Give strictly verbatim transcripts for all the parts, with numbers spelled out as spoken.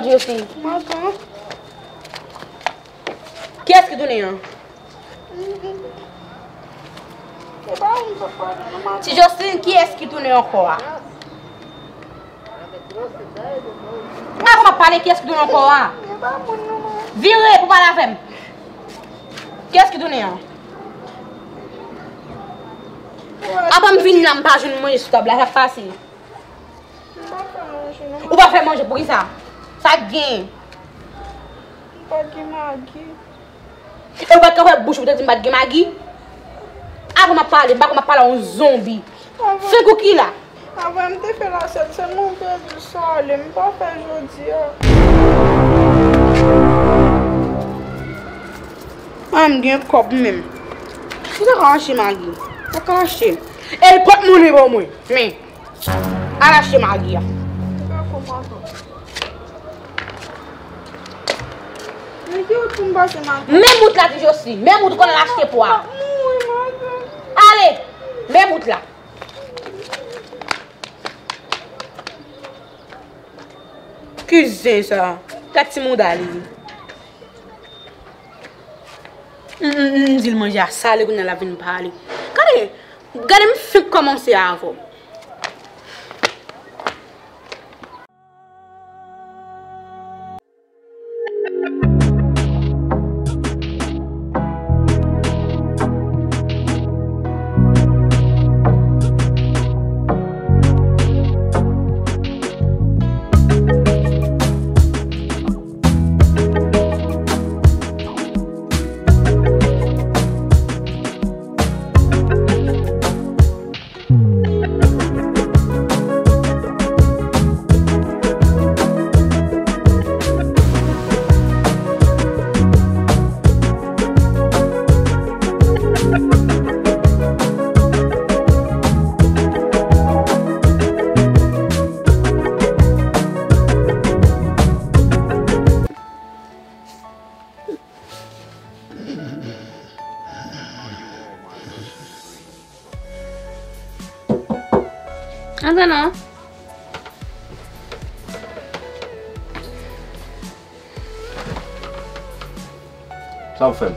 Ti Jocelyn. Madan. Kiyès ki tounen an? Se pa ou m sot pale non, madan. Ti Jocelyn, kiyès ki tounen ankò a? Avan m ap pale, kiyès ki tounen ankò a? Se pa moun non, madan. Vire pou pale avè m. Kiyès ki tounen an? Avan m vin la, m pa jwenn manje sou tab la, sa k pase? M pa fè manje non. Ou pa fè manje, poukisa? Sa k gen? M pa gen magi. E ou pa t ka fè bouch ou te di m pa t gen magi? Avan m ap pale, m pa konn m ap pale a yon zonbi. Avan, fenk ou ki la? Avan m te fè lasèt, sèlman m pèdi sale, m pa fè jodi a. A, m gen kòb menm. Ou ta ka achte magi. Ou ta ka achte. E l pot moun li ban mwen. Men. Al achte magi a. Men ki wout pou m pase, madan? Men wout la, Ti Jocelyn. Men wout ou konn al achte pwa. Ale! Men wout la. Ki zen sa? Gad ti mouda li. M, m, m di l manje a sale, kounye a l ap vin pale. Gade, gade m fenk kòmanse avè w. Antre non. Sa w fè m?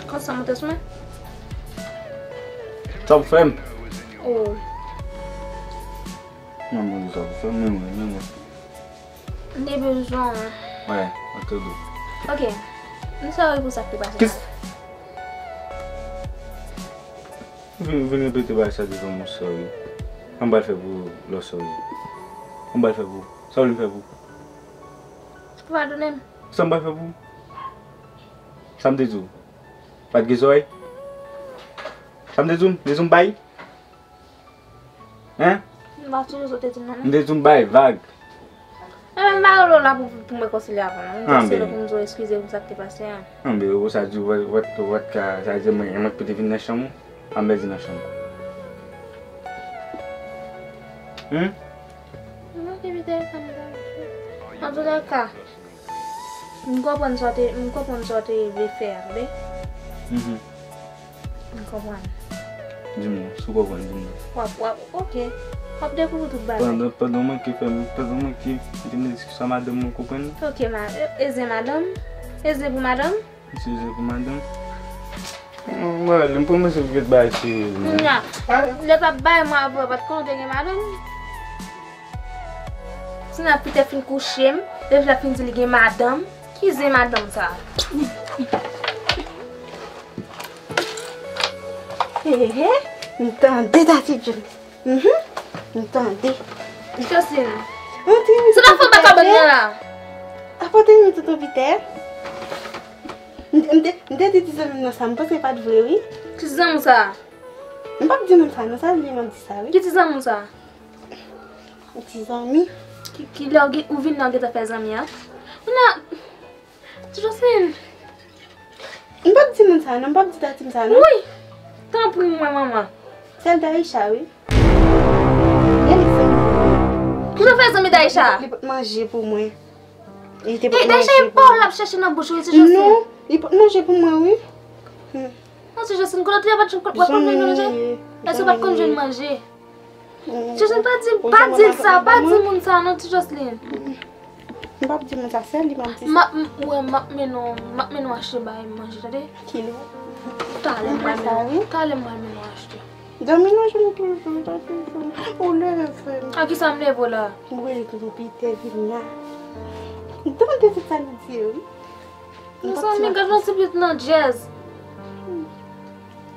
Konsa monte sou mwen. Sa w fè m? Oh. Mwen, mwen, sa w fè m, men mwen, men mwen. M te bezwen w. Wè, mwen tande w. Ok. M sòri pou sa k te pase la. Vin, vin repete bagay sa devan m, sòri. Sa m pral fè pou ou lè w sòri? Sa m pral fè pou ou? Sa w vle m fè pou ou? Ou padone m. Sa m pral fè pou ou? Sa m te di w? Pa t gen zòrèy? Sa m te di w? M te di w m bay? Hein? M pa sonje sa w te di m nan, non. M te di w m bay vag. Enben, m pa rele w la pou, pou m rekonsilye avè w, non. M te rele w pou m di w eskize pou sa k te pase a. Anben, ou sa di w, w, w, w ka, sa di mwen, mwen ki te vin nan chanm ou, pa m pèdi nan chanm ou. Hmm? M manke pete sa m ta di. Antoulèka, m konprann sa w te, m konprann sa w te vle fè a, tande? Mhm. M konprann. Di m non, si w konprann, di m non. W ap, w ap, ok. W ap dekouvri tout bagay. Pandan, pandan w manke fè m, pandan w manke mete m nan diskisyon a madanm mwen, w konprann? Ok, ma, e, e zen madanm? E zen pou madanm? Misye zen pou madanm. Mwen, m panse w gen bagay serye. Kounya, lè p ap bay mwen apre, w pa t konnen w te gen madanm? Tina Pitè fin kouche m, depi l ap fin di li gen madanm. Ki zen madanm sa? He, he, he, m tande Daddy Jones. Mhm, m tande. Jocelyn. Ou te renmen tonton Pitè? Sa pa fè baka bann nan la. Apa w te renmen tonton Pitè? M, m te, m te di ti zanmi m nan sa, m panse pa t vre, wi. Ki ti zanmi w sa? M p ap di moun sa non, sa vle m ap di sa, wi. Ki ti zanmi w sa? Ti zanmi. Ki, ki lè w gen, ou vin la, w gentan fè zanmi a? Ou nan, Ti Jocelyn. M p ap di moun sa non, m p ap di Tati m sa non. Wi! Tanpri mwen, manman. Sèl Daïcha, wi. Gade zanmi mwen. Ki jan w fè zanmi Daïcha? Li pot manje pou mwen. Li te pot manje pou mwen. E Daïcha e pa w l ap chèche nan bouch ou, wi, Ti Jocelyn. Non, li pot manje pou mwen, wi. Hmm. Non, Ti Jocelyn, kote w te ye, w pa t konn jwenn manje? Èske w pa t konn jwenn manje? Ti Jocelyn, pa di, pa di l sa, pa di moun sa non, Ti Jocelyn. M p ap di moun sa, se li m ap di sa. M ap, m, ou wè, m ap mennen w, m ap mennen w achte bay manje, tande? Kilè? Talè m pral mennen w, talè m pral mennen w achte. Dòmi nan je m toujou, sa toujou. Ou leve frè m. A kisa m leve w la? M rele tonton Pitè vin la. Tande tout sa li di yo, wi. Mezanmi, gad yon ti pitit nan djèz.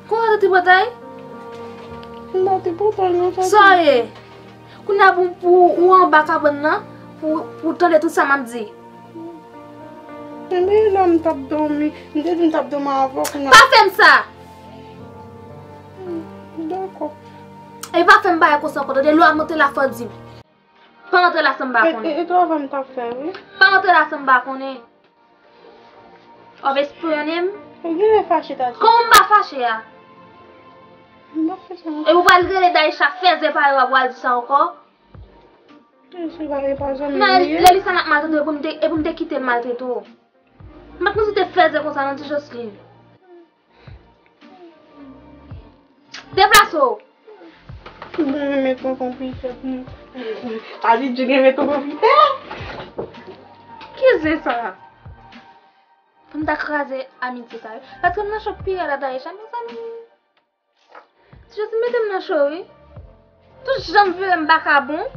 Kòman w te tripotay? M pa tripotay non, sa. Sa w ye? Kounye a pou, pou ou anba kabann nan, pou, pou w tande tout sa m ap di. Ebyen, lè m t ap dòmi, m te di m t ap dòmi avè w, kounye a. Pa fè m sa! Dakò. E pa fè m bagay konsa ankò, tande, lè w ap monte la, fò w di m. Pa rantre la san m pa konnen. E, e, e travay m t ap fè, wi. Pa rantre la san m pa konnen. W ap espyone m? Ou genlè fache, Tati. Kòman m pa fache a? M pa fache, non. E ou pral rele Daïcha fèzè parèy w ap pral di sa ankò? E se pa, e pa zanmi m li ye. Lè li sa n ap maltrete w, e pou m te, e pou m te kite l maltrete w. M pa t panse w te fèzè konsa non, ti Joseline. Deplase w! Mwen renmen tonton Pitè pou mwen. Sa vle di renmen tonton Pitè? Ki zen sa? Pou m ta kraze amitye sa wi. Paske m nan cho pi rèd a Daïcha, mezanmi. Ti Joseline mete m nan cho wi. Tout jan m vire m vakabon.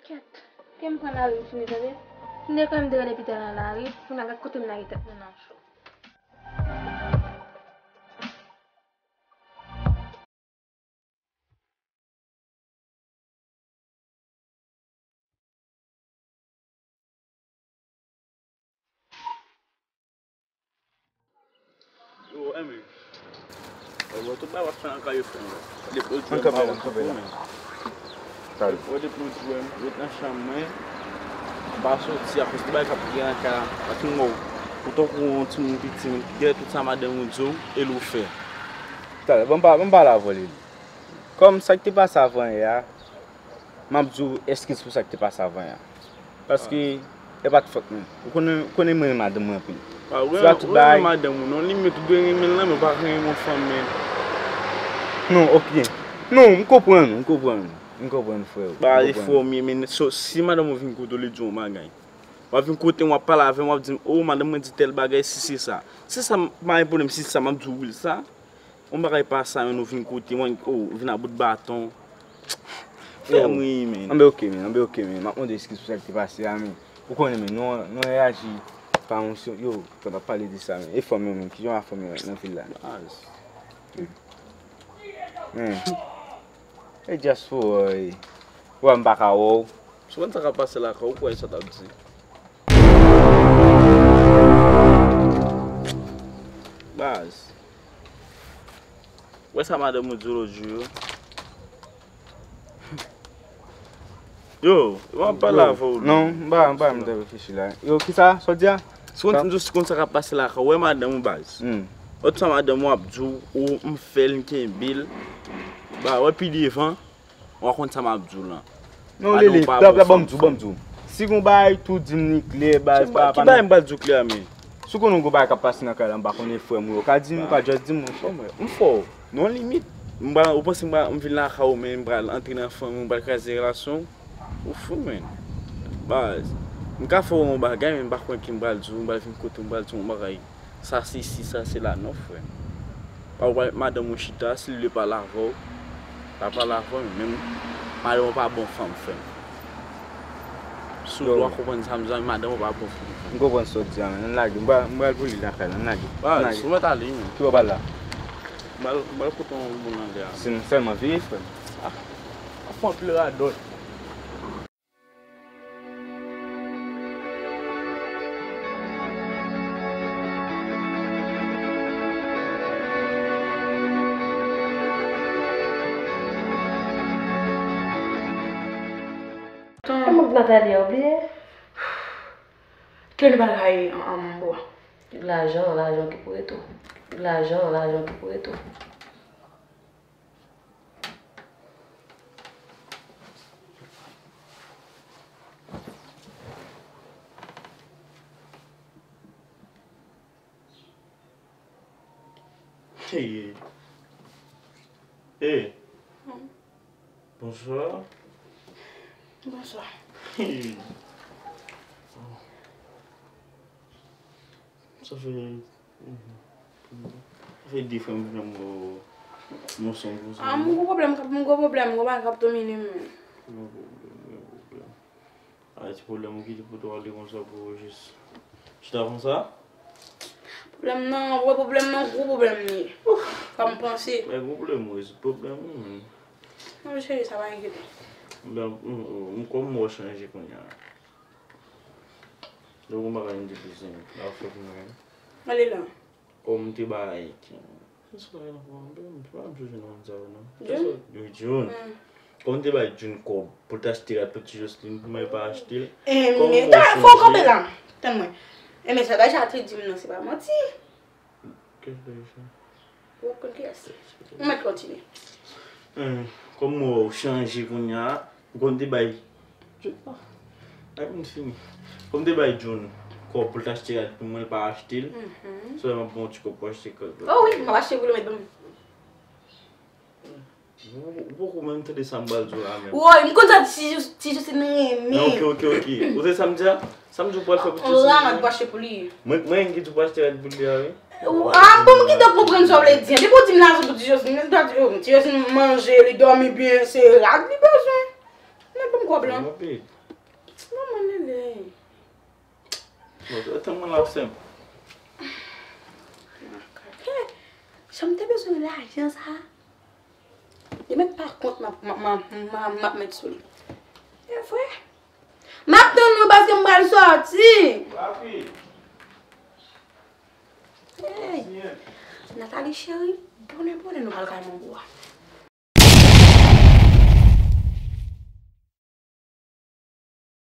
Kèt, ke m pran lari m fini, tande. M te kwè m te rele Pitè nan lari, kounye a gad kote m lage tèt mwen nan cho. Yo, Emi. Yo, tout bagay w ap fè nan kay yo, frè m. Depi lòt jou, m pa wè kòb ou, men. Depi lòt jou, m ret nan chanm mwen. M pa soti akoz tout bagay k ap gen nan kay la. Paske m wè w, ou tankou yon timoun piti, men gade tout sa madanm ou di w, e l ou fè. Talè, ban m pa, ban m pale avè w, Lili. Kòm sa k te pase avan yè a, m ap di w eskiz pou sa k te pase avan yè a. Paske e pa t fòt mwen. Ou konnen, ou konnen mwen renmen madanm mwen anpil. Se pa tout bagay. Renmen madanm ou, non, limit ou dwe renmen l nan, men ou pa ka renmen yon fanm, men. Non, ok. Non, m konprann ou, m konprann ou. M konprann, frè. Ba, e fò m ye, men so, si madanm ou vin kote w, li di w yon bagay. W ap vin kote m, w ap pale avè m, w ap di m, "O, madanm mwen di tèl bagay, si se sa." Si se sa, m pa gen pwoblèm, si se sa, m ap di w wi, sa. Yon bagay pa sa, men nou vin kote mwen, oh, vin a bout baton. Fè m ri, men. Anben, ok, men, anben, ok, men. M ap mande eskiz pou sa k te pase a, men. Ou konnen, men, nou, nou reyaji pa emosyon. Yo, fò n ap pale de sa, men. E fanm yo, men. Kijan w a fanm yo nan vil la? Baz. Men. E dyaspora, e. Ou wè m pa ka wè w. Si w konn sa k ap pase lakay ou, ou kwè sa t ap di. Baz. Wè sa madanm ou di w lòt jou yo. Yo, w ap pale avè w. Non, m pa, m pa menm te reflechi la. Yo, kisa? Sa w di a? Si w konn, si w konn sa k ap pase lakay ou, wè madanm ou baz. Lòt sa madanm ou ap di w, ou m fè l, m kenbe l. Ba, wè pi devan. W a konn sa m ap di w lan. Non, Lele, ban m di w, ban m di w. Si gon bagay, tou di m li klè, baz, pa, pa. Ki bagay m pral di w klè a, men? Si w konnen gon bagay k ap pase nan kay la, m pa konnen frè m, ou ka di m, ou ka just di m, monchè. M fò. Non limit. M pral, ou panse m pral, m vin lakay ou, men m pral antre nan fanmi w, m pral kraze relasyon w? Ou fou, men. Baz. M ka fè w yon bagay, men m pa konnen ki m pral di w, m pral vin kote w, m pral di w yon bagay. Sa se isi, sa se la, non, frè m. Pa ou pral met madanm ou chita, si l vle pale avè w, l a pale avè w, men madanm ou pa bon fanm, frè m. Si w konprann sa m di a, madanm ou pa bon fanm, frè m. M konprann sa w di a, men. Ann lage. M pral, m pral pou li lakay la, ann lage. Ann lage. Ou mèt ale, men. Ki bò w pral la? M pral, m pral kote yon moun anlè a. Se nou sèlman veye, frè m. Ah, w ap fè anpil radòt. Kòman Nathalie a, ou bliye? Ke nou pral rayi an, an, bwa. Lajan, lajan ki pou rete w. Lajan, lajan ki pou rete w. Hey. Hey. Bonswa. Bonswa. Sa fè, sa fè de fwa m fè m wè w nan son konsa. Ah, m gwo pwoblèm, m gwo pwoblèm, gwo bagay k ap domine m. Gen pwoblèm, gen pwoblèm. A, ti pwoblèm ou kite pou w ale konsa pou w jis chita konsa? Pwoblèm nan, wè pwoblèm nan, gwo pwoblèm li ye. Kòm m panse. Men gwo pwoblèm ou, rezoud pwoblèm ou, men. Non, cheri, sa pa enkyete. Pwoblèm, m, m, m, kòm m wè w chanje kounye a. Donk, ou pa ka vin di plis, la fè pou mwen. Ale la. Kòm m te bay, ki, ki sou la, m pa m sonje non sa yo, non. Jun? Wi, Jun. Kòm m te bay Jun kòb pou l t achte rad pou ti Jocelyn, pou mwen pa achte l. Eh, Kòm men, mwen ta, fò w sonje- kanpe la. Tann mwen. Eh, men sa Daisha te di m nan, se pa manti. Kèl Daisha? Ou konn kiyès? Ou mèt kontinye. Kòm mwen wè w chanje kounye a, ou konn te bay. Ay, m fini. Kòm te bay Jun kòb pou l t achte rad pou mwen, l pa achte l. Sèlman bon ti kòb pou achte kòb. Oh wi, m ap achte pou li, mèt ban m. Ou poko menm tande sa m pral di w la menm. Woy, m konn sa ti Jus- ti Justin renmen. Ok, ok, ok. Ou se sa m di a? Sa m di w pral fè pou ti On la, Justin? M ap achte pou li. Mwen, mwen ki di w pral achte rad pou li a, wi. Ah, bon, m gentan konprann sa w vle di. Depi w di m lajan pou ti Justin, m ta di, oh, ti Justin manje, li dòmi byen, se rad li bezwen. Men ban m kòb lan. Rapid. Manman Lele. Bon, tann mwen la senp. Makak. Jan m te bezwen lajan sa. Li menm pa kont m ap, m ap, m ap, m ap, m ap met sou li. E vre. M ap tann nou paske m pral sòti. Papi. Hey. Nathalie cheri, bonè bonè nou pral kay mango a.